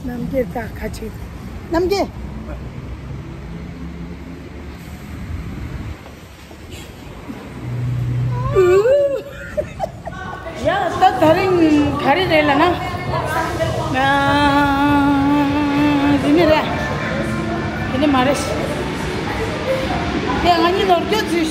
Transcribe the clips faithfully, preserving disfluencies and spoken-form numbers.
རྣམ་རྒྱལ་ད་ཁ་ཆེ། རྣམ་རྒྱལ། ཡ་ད་དེ་རིང་ག་རེ་རེད་ལབ་ན། ཨ། འདི་ནི་རེད། འདི་ནི་མ་རེད། དེ་ང་གཉིས་ནོར་སྐྱོ་ཚུལ།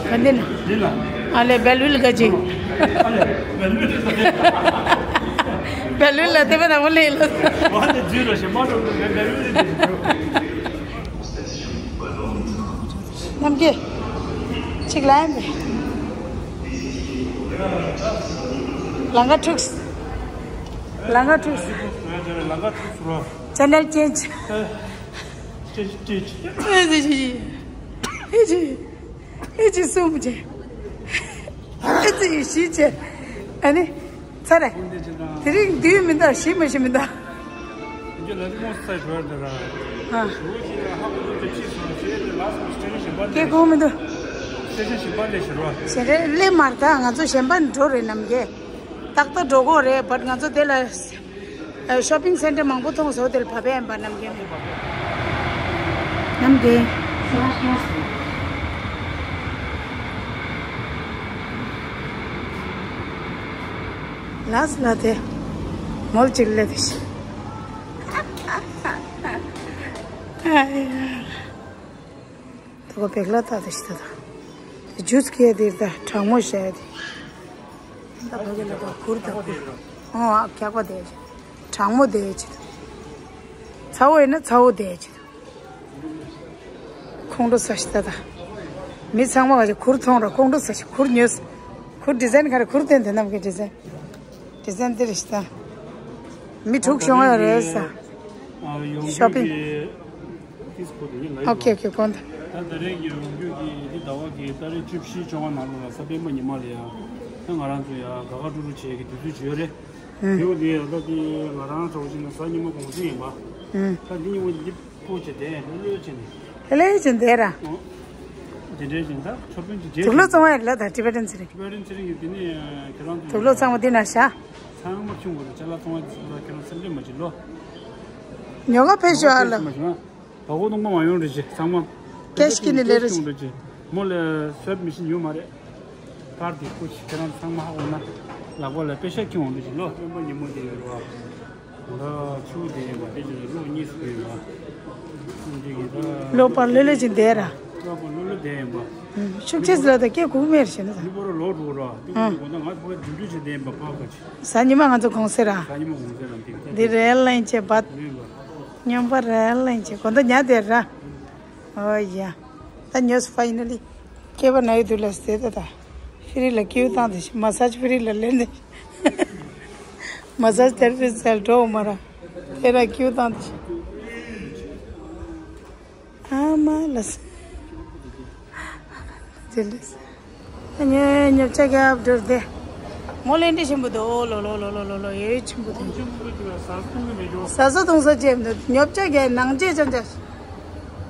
ག་འདི་ན། ཨ་ལེ་བེལ་ཝིལ་ག་ཅིག་བེལ་ཝིལ་ལ་དེ་བ་ན་མོ་ལེ་ལ། རྣམ་རྒྱལ། གཅིག་ལ་ཡིན་པས། ལང་ཀ་འཁྲུགས། ལང་ཀ་འཁྲུགས། ལང་ཀ་འཁྲུགས་རོ། ཅེ་ནལ་ཅེན་ཇི། ཅེན་ཇི་ཅེན་ཇི། ཨེ་ཅི་ཅི་ཅི། ཨེ་ཅི་ཅི། ཨེ་ཅི་གསུམ་བྱས། ཨེ་ཅི་བཞི་བྱས། ཨ་ནི། ཚར་རེད། དེ་རིང་བདུན་མི་འདུག་བཞི་མ་བཞི་མི་འདུག་ཨ། སྐད་གོ་མི་འདུག་གཞན་རེ་སླེབས་མ་རེད། ད་ང་ཚོ་གཞན་པ་འགྲོ་རེད་རྣམ་རྒྱལ། ཏག་ཏག་འགྲོ་གོ་རེད། བཊ་ང་ཚོ་དེ་ལ་ཤོ་པིང་སེན་ཊར་མང་པོ་མཐོང་སོང་། དེ་ལ་བབས་པ་ཡིན་པ་རྣམ་རྒྱལ། རྣམ་རྒྱལ། ལགས་ལ་དེ་མོལ་གཅིག་ལས་དེ་ཤི། ཨ་ཡ། དེ་གོ་བེག་ལ་ད་དེ་ཤི་ད་ད། དེ་ཇུས་ཁེ་དེ་ད་གྲང་མོ་བཤད་དེ། ད་བ་གི་ལ་ད་གུར་ད་གུར། ཨོ་ཨ་ཁྱག་པ་དེ་གྲང་མོ་དེ་ཅི་ད། ཚ་བོ་ཡིན་ན་ཚ་བོ་དེ་ཅི་ད། ཁོང་ཁྲོ་ཟ་ཤི་ད་ད། མི་ཚང་མ་ག་ཅིག་གུར་ཚོང་ར་ཁོང་ཁྲོ་ཟ་ཤི་གུར་ཉོས། གུར་ཌི་ཛའིན་ག་རེ་གུར་སྟོན་དེ་ནམ་གི་ཌི་ཛའིན། ཌི་ཛའིན་དེ་རེད་ཤི་ད། མི་དྲུག་ཤོང་ཡ་རེད་ས། ཤོ་པིང་། ཨོ་ཁེ་ཨོ་ཁེ་གོ་འདུག་ད་ད་རེས་ཀྱི་ཡོང་རྒྱུ་གི་འདི་ཟླ་བ་གི་ཏ་རིག་བཅུ་བཞི་བཅོ་ལྔ་ནང་ལོགས་ལ་གཟའ་སྤེན་པ་ཉི་མ་ལ་ཡ། ད་ང་རང་ཚོ་ཡ་དགའ་དགའ་སྤྲོ་སྤྲོ་བྱེད་ཀྱི་དུས་ཚོད་ཅིག་ཡོད་རེད། ཨུ། དེ་བ་དེ་ཡ་ད་དེ་ང་རང་ཚོ་བཞིན་གཟའ་ཉི་མ་དགོང་ཚོད་ཡིན་པ། ཨུ། ད་འདི་ཉི་མ་འདི་སྤོ་བྱས་བསྡད་ལྷོད་ལྷོད་བྱས་ནས། ལྷོད་ལྷོད་བྱས་བསྡད་ར། ཨོ། དེ་འདྲའི་བཞིན་ད་ཆོ་པིང་ཅིག་རྗེས་དུག་ལོག་བཙོང་བ་ཡ་ལ་ད་ཊི་བེ་ཊན་ཚེ་རིང་། ཊི་བེ་ཊན་ཚེ་རིང་གི་དེ་ནས་ཁྱེད་རང་ཚོ་དུག་ལོག་ཚང་མ་འདི་ན་བཞག་ཚང་མ་ཁྱུང་དགོས་རེད། ཅ་ལག་ཚོང་བ་ཁྱེད་རང་སེམས་ཁྲལ་མ་བྱེད་ལོ། ཉོ་ག་ཕེབས་ཤོག་ཨ་ལ། ཕེབས་ཤོག་མ་བྱུང་ཨ། བ་གོ་གཏོང་པ་མ་ཡོང་རེ་ཅེ་ཚང་མ། ཀེཤ་ཁྱེར་ནས་ལེ་རེ་ཅེ། མོ་ལ་སོད་མི་ཤེས་ཉོ་མ་རེད། ཀར་དེ་ཁུ་ཆེ་ཁྱེད་རང་ཚང་མ་ཧ་གོ་ན། ལག་པ་ལ་པེ་ཤ་ཁྱེར་འོང་རེ་ཅེ་ལོ། སྤེན་པ་ཉིན་མོ་དེ་ཡོད་རེད་བ། ད་ཆུ་དེ་ཡིན་པ་དེ་ཅི་ལོ་གཉིས་སུ་ཡོད་པ། འདི་གི་ད། ལོ་པར་ལོ་ལོ་ཅིག་བསྡད་ར། ལོ་པར་ལོ་ལོ་བསྡད་ཡིན་པ། ཤུགས་ཆེ་ཟེར་ད་སྐད་གུག་མེར་ཞེ་ན་ད། མི་པོ་ར་ལོ་འགྲོ་ར། དེ་ཨ། གུག་གོ་ད་ང་ཚོ་འགྲུལ་འགྲུལ་བྱེད་བསྡད་ཡིན་པ་ཕ་ག་ཆེ། གཟའ་ཉི་མ་ང་ཚོ་གུང་སེང་ར། གཟའ་ཉི་མ་གུང་སེང་ར་འདི་གི་ད། འདི་རེད་ལན་ཆེ་བ། ལོས་པ། སྙོམས་པ་རེད་ལན་ཆེ་གོ་ད་ཉལ་བསྡད་ར། ཨོ་ཡ། ད་ཉོས་ཕ་ཡིན་ན་ལི། སྐྱེས་པ་ན་ཡོད་དུས་ལ་ཟེར་ད་ད། ཧྥི་རི་ལ་ཀིའུ་བཏང་དེ་ཤི། མ་སཱཇ་ཧྥི་རི་ལ་ལེན་དེ་ཤི། མ་སཱཇ་ཐེ་ར་པི་སི་ལ་འགྲོ་མ་ར། དེ་ར་ཀིའུ་བཏང་དེ་ཤི། ཨ་མ་ལ་སི། དེ་ལས། ཉོ་ཉོ་ཆ་རྒྱབ་འགྲོ་དེ། མོ་ལེན་དེ་ཆེན་པོ་དེ་ཨོ་ལོ་ལོ་ལོ་ལོ་ལོ་ཡོད་ཆེན་པོ་དེ། ཟ་ས་འཐུང་ས་ཅེབ་འདུག་ཉོ་ཆ་རྒྱབ་ནང་ཆེ་ཅང་ཅང་།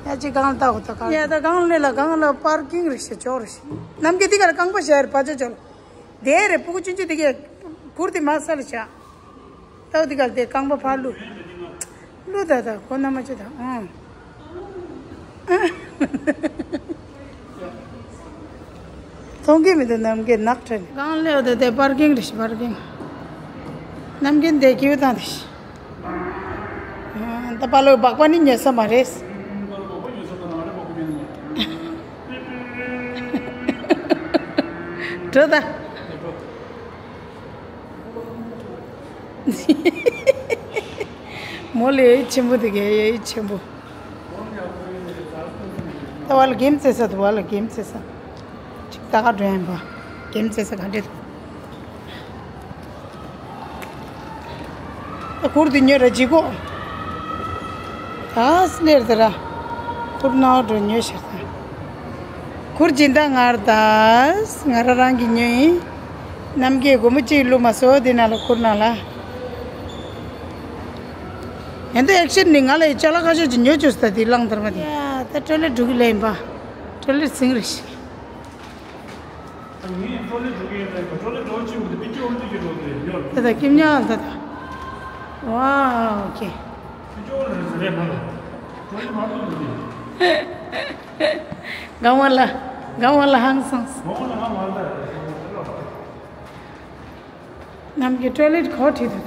ཡ་ཅི་གང་ལྟ་གོ་ད་གང་། ཡ་ད་གང་ལས་ལ་གང་ལ་པར་ཀིང་རེ་ཤེ་ཅོག་རེ་ཤེ། ནམ་གི་དེ་ག་ལ་རྐང་པ་ཤར་བ་ཅོ་ཅོ་ལ། དེ་རེ་སྤུ་གུ་ཆུང་ཆུང་དེ་གས་གུར་དེ་མ་ས་ལ་ཆ། ཏའོ་དེ་ག་ལ་དེ་རྐང་པ་ཕར་ལུ། ལུ་ད་ད་ཁོ་ན་མ་ཆེ་ད་ཨང་། མཐོང་གི་མི་འདུག་ནམ་གི་ནག་ཁྲ་ནི། གང་ལས་འོ་དེ་དེ་པར་ཀིང་རེ་ཤེ་པར་ཀིང་། ནམ་གི་དེ་ཀིའུ་བཏང་དེ་ཤེ། ད་པ་ལོ་སྦག་པ་ནི་ཉོས་ས་མ་རེད། འགྲོ་ད། མོ་ལས་ཡ་ཆེན་པོ་དེ་གས་ཡ་ཆེན་པོ། ད་བ་ལ་གེམ་རྩེ་ས་དུ་བ་ལ་གེམ་རྩེ་ས། ཅིག་ད་ག་འགྲོ་ཡིན་པ། གེམ་རྩེ་ས་ག་འདྲེ་དུ། ད་གུར་དེ་ཉོས་ར་ཇི་གོ། ད་སླེར་དེ་ར། གུར་ནང་འགྲོ་ཉོས་ཤར་ད། གུར་སྦྱིན་བདག་ངར་ད། ང་ར་རང་གི་ཉོས་ཡིན། ནམ་གྱི་སྒོར་མོ་གཅིག་བླུགས་མ་སོ་དེ་ནང་ལ་གུར་ནང་ལ། ཡིན་ད་ཨེག་ཤན་ནི་ང་ལ་ཡི་ཅ་ལག་ཁ་ཤས་ཅིག་ཉོས་བཅུག་ས་དེ་བླངས་དར་མ་དེ། ཡ་ད་ཀྲོ་ལེ་འགྲོ་གི་ལེ་ཡིན་པ། ཀྲོ་ལེ་ཚིང་རེ་ཤི། ངས་ཀྲོ་ལེ་འགྲོ་གི་ཡིན་ལེ་ཡིན་པ་ཀྲོ་ལེ་འགྲོ་ཆེན་པོ་དེ་པི་ཅུ། ད་ད་ཀིམ་ཉག་ད་ད། ཝའོ་ཨོ་ཁེ། གང་བ་ལ་གང་བ་ལ་ཧང་སངས། ནམ་གྱི་ཊོའི་ལེཊ་གོ་ཁྲིད་དུ་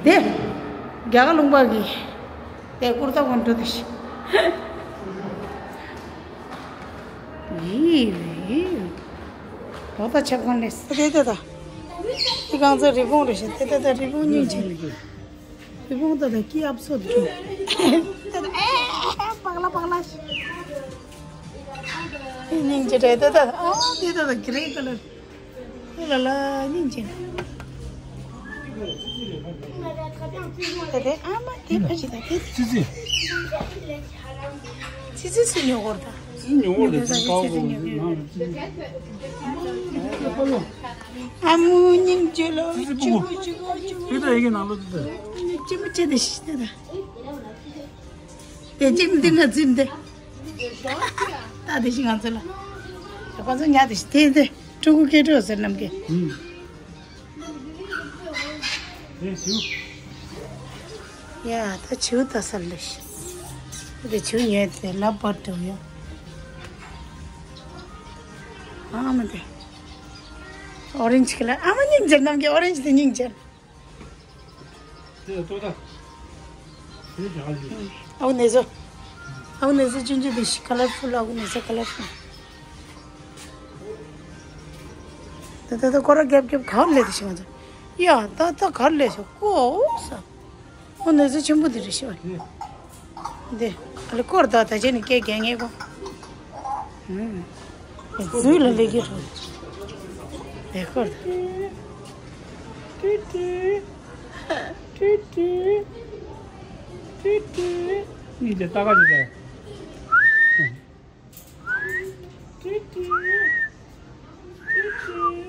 དེ། རྒྱ་གར་ལུང་པ་གི་དེ་ཀུར་ཏ་གོན་འགྲོ་དུ་ཤི། ཡི་ཡི། ལོ་ད་ཆབ་གོན་ལས་སི་དེ་དེ་ད། དེ་གང་ཚོ་རི་བོང་རེད་ཤག་དེ་དེ་ད་རི་བོང་སྙིང་རྗེ། རི་བོང་ད་ད་སྐྱི་ཨབ་སོ་དུ། དེ་ད་ཨེ་ཨེ་ཨེ་པག་ལ་པག་ལ་ཤི། སྙིང་རྗེ་རེད་དེ་ད། ཨོ་དེ་ད་ད་གི་རེ་ཀ་ལར། ཨེ་ལ་ལ་སྙིང་རྗེ། ད་དེ་ཨ་མ་དེ་ཕ་ཞིག་ད་དེ། ཙི་ཙི། ཙི་ཙི་སུ་ཉོ་གོ་ད། ཙི་ཙི་ཉོ་གོ་རེད། ཙི་ཙི་ཉོ་གོ་རེད། ཨ་མོ་སྙིང་རྗེ་ལོ། ཙི་ཙི་སྤུ་གུ། ཅི་གོ་ཅི་གོ་ཅི་གོ། དེ་ད་ཡི་གེ་ནང་ལོ་དེ་ད། ཅི་མོ་ཅི་དེ་ཤི་དེ་ད། དེ་ཅི་མོ་དེ་ང་ཙི་མོ་དེ། ད་དེ་ཤི་ང་ཚོ་ལ། ད་ཁོ་ཚོ་ཉག་དེ་ཤི་དེ་དེ། ཕྲུ་གུ་སྐྱེ་འགྲོ་ཟེར་ནམ་གི། ཨུམ། དེ་བྱིའུ། ཡ་ད་བྱིའུ་ད་ས་ལེ་ཤི། དེ་བྱིའུ་ཉོས་དེ་ལབ་པར་འགྲོ་ཡོད། ཨ་མ་དེ། ཨོ་རེན་ཇི་ཁ་ལར། ཨ་མ་སྙིང་རྗེ་ནམ་གི་ཨོ་རེན་ཇི་དེ་སྙིང་རྗེ། དེ་ལྟོས་ད། དེ་རྒྱ་གར་ཡོད། ཨའུ་ནེ་ཟོ། ཨའུ་ནེ་ཟོ་ཆུང་ཆུང་དེ་ཤི་ཁ་ལར་ཕུལ། ཨའུ་ནེ་ཟོ་ཁ་ལར་ཕུལ། ད་ད་ད་ཁོ་ར་རྒྱབ་རྒྱབ་གར་ལས་དེ་ཤི་ང་ཚོ། ཡ་ད་ད་གར་ལས་ཤི་ཀོ་ཨོ་ས། ཨའུ་ནེ་ཟོ་ཆེན་པོ་དེ་རེད་ཤི་བ། དེ། ཨ་ལེ་སྐོར་དོ་ད་ཅེ་ནི་སྐད་རྒྱག་ངེས་གོ། ཨུམ། ཟུར་ལ་ལེགས་ཀྱི་རོ། ལེགས་སྐོར་དོ། ཏི་ཏི། ཏི་ཏི། ཏི་ཏི། ནི་ཏི་ཏ་ག་ཏི་ཏ། ཏི་ཏི། ཏི་ཏི།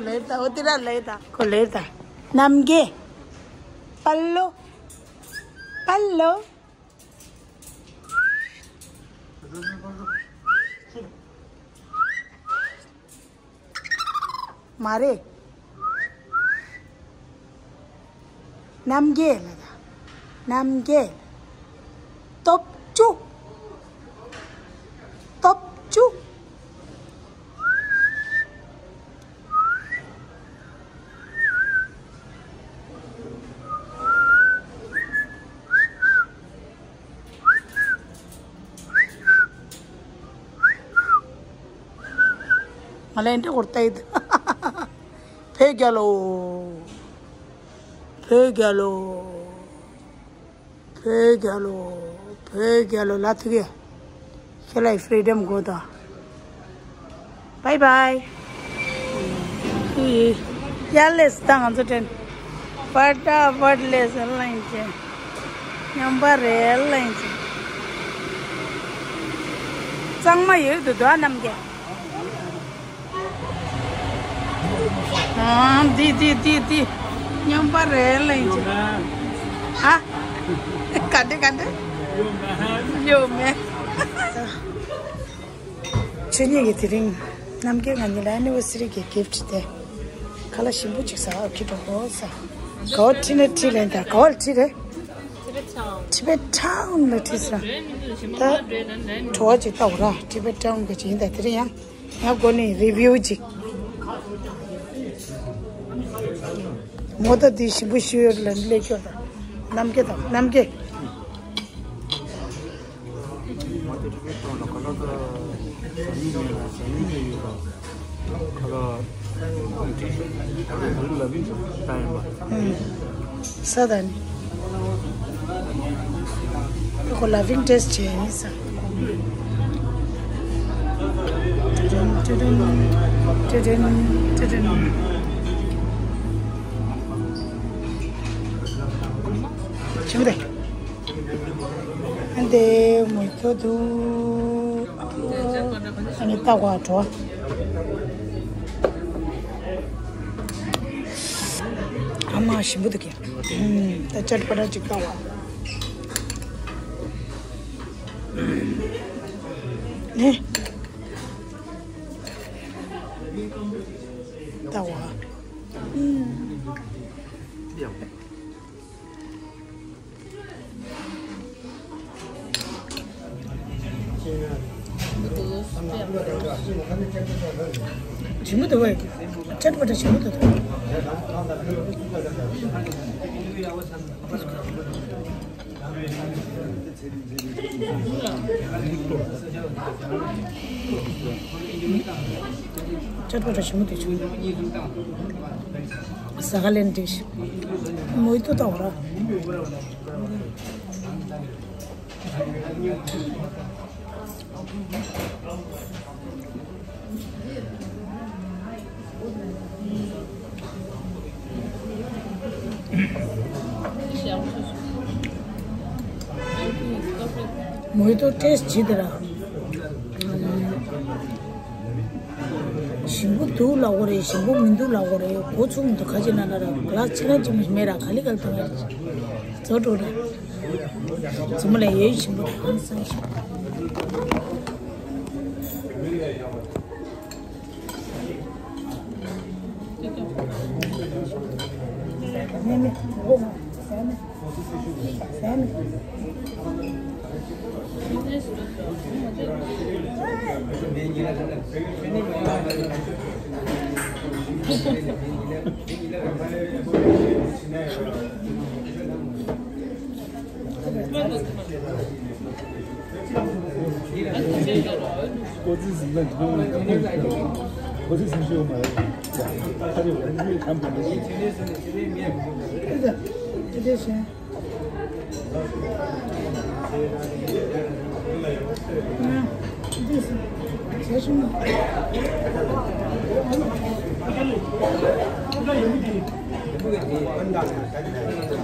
ལེབ་ད། འོ་དེ་ར་ལེབ་ད། ཁོ་ལེབ་ད། ནམ་རྒྱལ། པལ་ལོ། པལ་ལོ། མ་རེད། རྣམ་རྒྱལ་ལ་ད། རྣམ་རྒྱལ། སྟོབས་བཅུ། སྟོབས་བཅུ། ང་ལན་འདྲ་གོར་ཏའི་ད། བོད་རྒྱལ་ལོ། བོད་རྒྱལ་ལོ། བོད་རྒྱལ་ལོ། བོད་རྒྱལ་ལོ་ལ་ཐུག་གེ། ཁྱེད་ལ་ཕི་རི་ཌམ་དགོས་ད། བའི་བའི། ཡ་ལེས་ད་ང་ཚོ་དྲན། པ་ཏྲ་པ་ལེས་ལན་ཅན། མཉམ་པ་རེད་ལན་ཅན། གཙང་མ་ཡོད་དུ་དོ་རྣམ་རྒྱལ། ཨང་། འདི་འདི་འདི་འདི། མཉམ་པ་རེད་ལན་ཅན། ཨ། ག་འདྲ་ག་འདྲ། ཡོད་མེད། ཆོས་ཉིད་ཀྱི་དེ་རིང་རྣམ་རྒྱལ་ང་གཉིས་ལ་ཨེ་ནི་ཝར་སི་རི་གི་གིཕ་ཊི་དེ། ཁ་ལག་ཞིམ་པོ་ཅིག་ཟ་བ་ཁྱི་གྲོགས་པོ་ཟ། ག་བ་ཁྲིད་ན་ཁྲིད་ལེན་ད་ག་བ་ཁྲིད་རེད། ཊི་བེ་ཊའུན་ལ་ཁྲིད་ཟ། ད་བྲོ་བ་ཅིག་ལྟ་བ་ར་ཊི་བེ་ཊའུན་གི་ཅིག་ཡིན་ད་དེ་རིང་ཡང་། ང་སྒོ་ནས་རི་བིའུ་ཅིག་མོ་ད་འདི་ཞིམ་པོ་ཞུ་ཡོད་ལ་སླེབས་ཀྱོག་ད། རྣམ་རྒྱལ་དང་རྣམ་རྒྱལ། ས་ད་ནི། ཁོ་ལ་བིང་ཊེ་སི་ཊི་བྱས་ཡིན་ས། ཏྲིན་ཏྲིན་ཏྲིན་ཏྲིན། ཆུང་དེ། ཨ་འདི་མོ་ཚོ་འདུག་ཨ་ནི་ལྟ་བ་འགྲོ། ཨ་མ་ཞིམ་པོ་འདུག་གི་ད་ཅར་པ་ར་ཅིག་ལྟ་བ། ནི། ད་བ། ཞིམ་པོ་འདུག་པས། ཅེར་པོ་ཊ་ཞིམ་པོ་འདུག་ཅེར་པོ་ཊ་ཞིམ་པོ་འདུག་ཟ་ཁ་ལེན་ཏིག་མོ་ཧི་ཏོ་ཏག་ར། མོ་ཧི་ཏོ་ཊེསི་ཊི་བྱེད་དེ་ར། ཞིམ་པོ་འདུག་ལབ་དགོས་རེད། ཞིམ་པོ་མི་འདུག་ལབ་དགོས་རེད། གོ་ཚུགས་མི་འདུག་ཁ་ཅིག་ན་ན་ར་ག་ལ་ཕྱི་ན་ཅི་མི་མེད་ར། ག་ལི་ག་ལི་དང་ཡ་རེད། ཛོ་ཀྲོ་ར། ཛི་མ་ལ་ཡོད་ཞིམ་པོ་དང་སང་ཞིམ།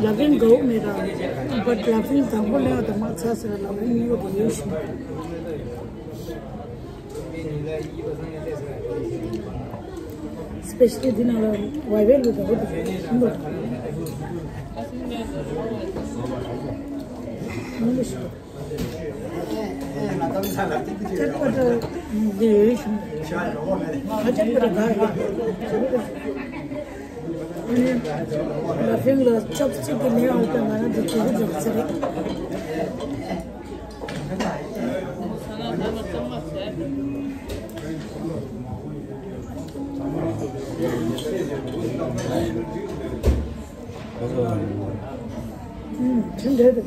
ལ་ཕིང་གོ་མེད་ར། བཊ་ལ་ཕིང་དང་པོ་ལེའོ་དང་མ་ཚ་ཟེར་ལ་ཕིང་ཉོ་དེ་ཡོད་ཤིང་། སི་པེ་ཤལ་ལི་འདི་ནང་ལ་ཝའི་ཝའི་ལུ་དང་པོ་དེ་ཡོད་ཤིང་། ལ་ཕིང་ལ་ཅོབ་སི་ཊིག་གི་ནས་འོང་དང་ང་རང་དེ་ཅི་རིགས་ཟེར་ཚེ་རེད།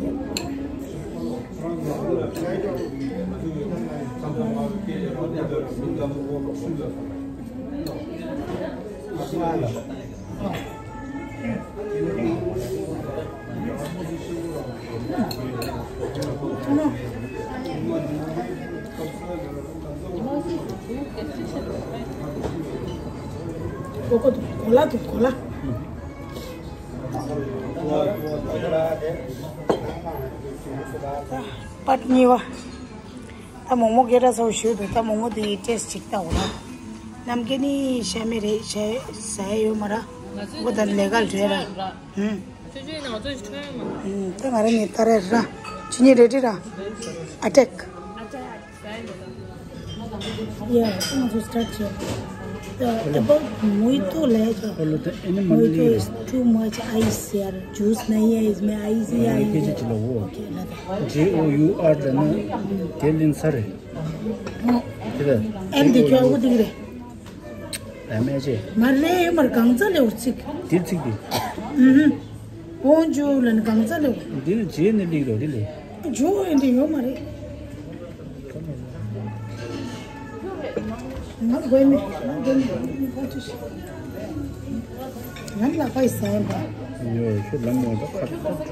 གོ་གོ་དུ་གོ་ལ་དུ་གོ་ལ། པཊ་གཉིས་པ། ད་མོག་མོག་སྐད་གྲགས་ཚ་བོ་ཞིག་འདུག་ད་མོག་མོག་དེ་ཡི་ཊེསི་ཊི་ཅིག་ལྟ་འོ་ན། ནམ་རྒྱུན་ནི་ཤ་མེད་རེད། ཤ་ཟ་ཡ་ཡོད་མ་ར། ཨོ་ད་ལས་ཀ་ལ་བྲེལ་ར། ཧུམ། ད་ང་རང་ནི་ད་རེད་ར། ཇི་ནི་རེ་ཌི་ར། ཨ་ཊེག Yeah, I'm going to start here. The, about mojito, like, uh, All of the animal mojito is too much ice here. Juice नहीं है इसमें, ice ही आई है। Okay, लगा। J O U R ལབ་ན་དེ་ལིན་ས་རེད། དེ་ལ་ཨེམ་དེ་ཁྱོད་འུ་དིག་རེད། ཨེམ་ཨེ་ཇེ། མ་རེད་མར་གང་ཚ་ལེ་འུར་ཚིག་དེ་ཚིག་དེ། ཨུ་ཧུ། བོང་ཇུ་ལ་ནི་གང་ཚ་ལེ་འུར། འདི་ནི་རྗེས་ནི་ལིག་རོ་དེ་ལེ། ཇོ་ཨེ་འདི་ཡོད་མ་རེད། ང་དགོས་མེད། ང་དགོས་མེད། ང་ལ་པའི་ཟ་ཡིན་པ། ཡོད་ཤོད་ལམ་མོ་ད་ཁ་ཁ་ཁ་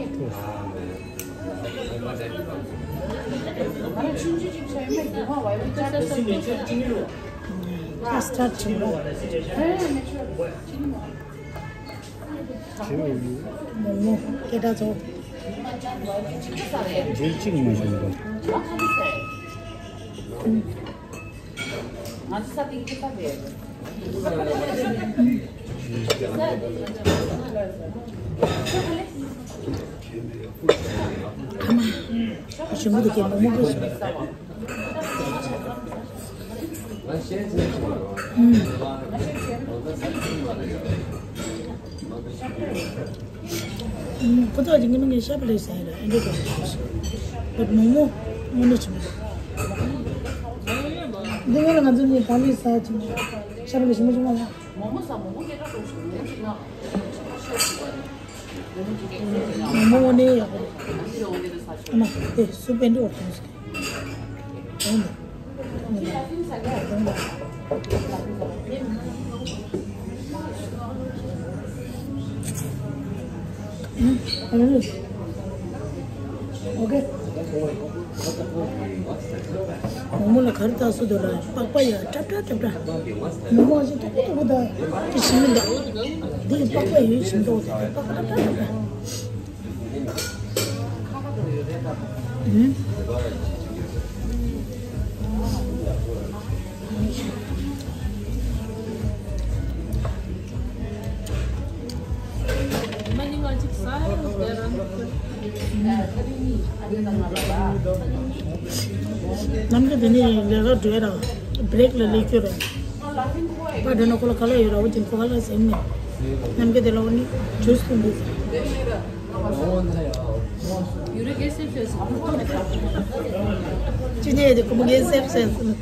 ཁ། ཁ་སི་ཊར་ཌི་བྱེད་རོགས། མོག་མོག་སྐད་གྲགས་ཚོ། རྗེས་གཅིག་མ་བྱུང་གོ། ཨ་མ། ཞིམ་པོ་འདུག་གས། མོག་མོག་པོ་ཞིམ། ཨུམ། ཁོ་ཚོ་གཅིག་ཉི་མ་ངས་ཤ་བ་ལས་ཟ་ཡིན་ལ་ཨེ་འདྲ་དགོས། བཊ་མོག་མོག་དངོས་གནས་ཞིམ་པོ་འདུག་འདི་ངས་ལ་ང་ཚོ་གཉིས་གང་ལས་ཟ་ཅིག་ཤ་བ་ལས་ཞིམ་པོ་ཞིམ་པོ་ལ། མོག་མོག་ཟ། མོག་མོག་སྐད་གྲགས་ཆོག་ཤོས་ནས་ཅིག་ན། མོག་མོག་ནས་ཡག་པོ་རེད། ཨ་མ་དེ་སུ་པན་ཏི་འོར་ཐོངས་ཀྱི། འོང་་འདུག་འོང་འདུག་ཨོ་ཀེ། མོག་མོག་ལ་ག་རེ་བཏགས་སྲོལ་འདུག་ལ། པགས་པ་ཡ་ཀྲབ་ཀྲབ་ཀྲབ་ཀྲབ། མོག་མོག་ཅིག་ཏོག་ཏོག་ཏོག་ཏོག་ཅིག་ཞིམ་མི་འདུག་འདི་ཡི་པགས་པ་ཡོད་ཞིམ་ཏོག་ཏོག་པགས་པ་ཀྲབ་ཀྲབ་ཀྲབ་ཀྲབ། ཨུམ། ནམ་རྒྱུན་དེ་ནས་ལས་ཀ་འགྲོ་ཡ་ར་བྷི་རེག་ལ་སླེབས་རྒྱུ་ར། པ་འགྲོ་ན་ཁོ་ལ་ག་ལ་ཡོད་ར། འོ་དེ་ཁོ་ག་ལ་ཟེར་ནས། ནམ་རྒྱུན་དེ་ལ་འོ་ནི་ཇུས་འཐུང་དགོས། ཅི་ནས་དེ་ཁོ་མོ་གའི་སེབ་སེབ་སེ།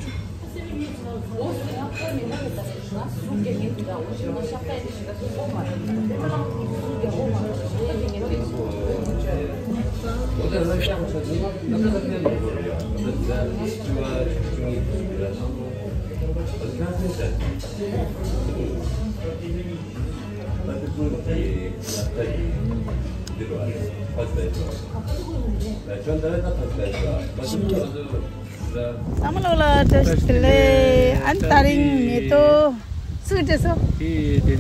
བསམ་བློ་ལ་བཀྲ་ཤིས་བདེ་ལེགས། ཨན་ད་རིང་མེ་ཏོག་སུ་བྲིས་སོ། ཐུགས་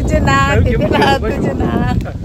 རྗེ་གནང་། དེ་དེ་ལ་ཐུགས་རྗེ་གནང་།